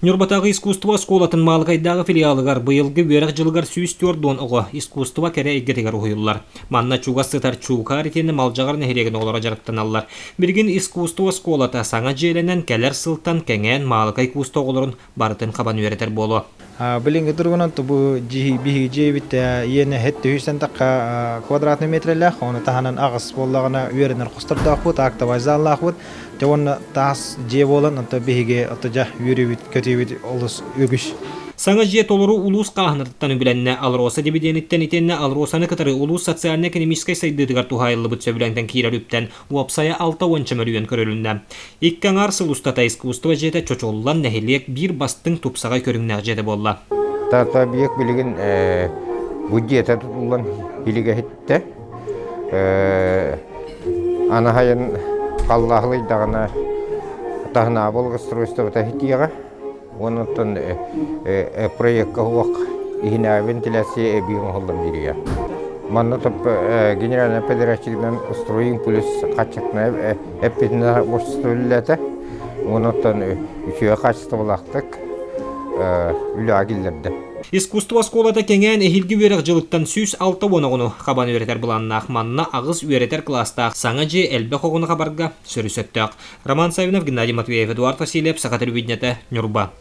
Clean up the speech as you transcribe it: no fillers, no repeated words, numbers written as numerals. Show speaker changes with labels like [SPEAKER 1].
[SPEAKER 1] Ньурбатааҕы искусство оскуолатын Маалыкайдааҕы филиалыгар быйылгы үөрэх дьылыгар 140 оҕо искусство кэрэ эйгэтигэр уһуйуллар. Манна чугас сытар Чуукаар итиэннэ Малдьаҕар нэһилиэгин оҕолоро дьарыктаналлар. Билигин искусство оскуолата саҥа дьиэлэнэн кэлэр сылтан кэҥээн Маалыкай кууста оҕолорун барытын хабан үөрэтэр буолуо.
[SPEAKER 2] Билиҥҥи туругунан бу биһиги дьиэбит иэнэ һэттэ тахха квадратный метрэлээх, ону таһынан аҕыс буоллаҕына үөрэнэр хостордоохпут, актовай заллаахпыт. Дьэ уонна таас дьиэ буолан, онто биһиги ото дьэ үөрүүбүт, көтүүбүт олус үгүс.
[SPEAKER 1] Саҥа дьиэ толору улуус хааһынатыттан үбүлэннэ. АЛРОСА дивидениттэн итиэннэ АЛРОСАны кытары улуус социально-экономическай сайдыытыгар туһаайыллыбыт сөбүлэҥтэн киирэр үптэн уопсайа 60 мөлүйүөн көрүлүннэ. Икки аҥаар сыл устата искусство дьиэтэ чочуллан нэһилиэк биир бастыҥ тупсаҕай көрүҥнээх дьиэтэ буолла.
[SPEAKER 3] Тата объект билигин бу дьиэтэ тутуллан илигэһиттэ. Анаһайын халлаһылыйдаҕына таһынаа благоустройствота хитиэҕэ. Онон проекка уох иһинээҕи вентиляция эбии оҥоһуллан биэриэ. Манна генеральный подрядчигынан «Стройинг плюс» хаччытына эппитинэ общество үлэлээтэ. Онон үчүгэй хаачыстыбалаахтык үлэҕэ киллэрдэ.
[SPEAKER 1] Искусство оскуолата кэҥээн эһиилги үөрэх дьылыттан 160 оҕону хабан үөрэтэр былааннаах. Манна аҕыс үөрэтэр кылаастаах саҥа дьиэ элбэх оҕону хабарга сөрү сөптөөх. Роман Саввинов, Геннадий Матвеев, Эдуард Васильев, Саха телевидениетэ, Ньурба.